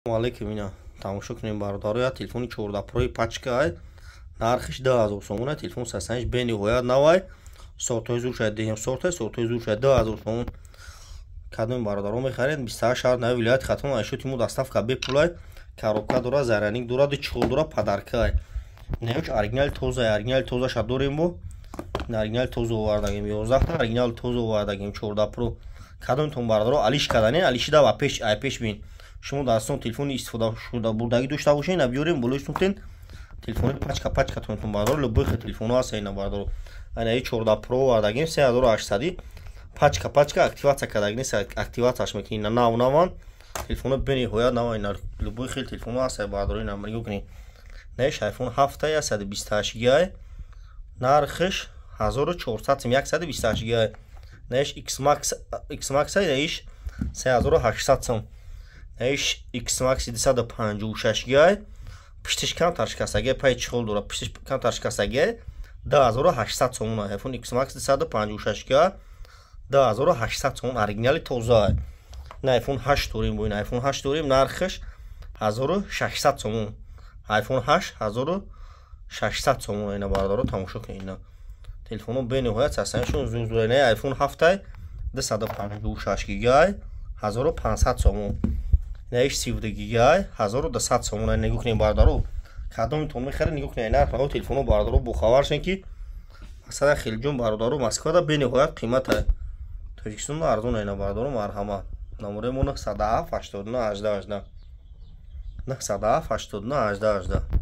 Алейкум, ина тамошо кунем, бародаро, я телефони 14 прои пачка ай, нархиш 2000 сомон. Телефон сасаниш бениҳоят навай, сортҳои зур шая, деҳем сортай, сортҳои зур шая, 2000 сомон. Кадоми бародаро мехаред? 28 шаҳр нави вилояти Хатлон айшоти мо доставка бепулай. Коробка дора, зарядник дора, ду чехол дора, подарка ай. Неоч оригинали тоза, оригинали тозаша дорем, бо оригинали тоза овардагим, 11-та оригинали тоза овардагим, 14 про. Кадомитон, бародаро, алиш кардане, алишида ва пеш ай пеш бин. Шумо дастон телефони истифода шуда бурдагӣ дошта бошед, ина биёрем, болои сунтен телефони пачка пачка тонтон, бародаро, любой хел телефоно ҳаст. Ина, бародаро, ана и 14 про овардагим, 3800, пачка пачка, активация кардаги нест, активатсияш мекунӣ. Ина нав наван телефоно, бениҳоят нава. Ина любой хел телефоно ҳаст, бародаро, ина нигоҳ кунед. Наиш iPhone 7, 128 гигай, нархиш 1400 сум, 128 гигай. Наиш Xmax, Xmax наиш 3800 сум. Наиш Xmax 256 гигай, пиштиш камтар шикастагиай, пай чехол дора, пиштиш камтар шикастагиай, 2800 сомон. iPhone Xmax 256 гигай, 2800 сомон, оригинали тоза. На iPhone 8 дорем, бо ин iPhone 8 дорем, нархиш 1600 сомон. iPhone 8 1600 сомон. Ина, бародаро, тамошо кунед, ина телефоно бениҳоят састанишон зур зур. На iPhone 7 256 гигай, 1500 сомон. Наиш 32 гигай, 1200 сомон. Нигоҳ кунед, бародаро, кадомитон мехаред, нигоҳ кунед нарх наво телефоно. Бародаро, бохабар шен, ки масалан хелҷон, бародаро, Москвада бениҳоят қимата, Тоҷикистон арзон. Ина, бародаро, марҳамат, номерои мо 907 89 18 18, 907 89 18 18.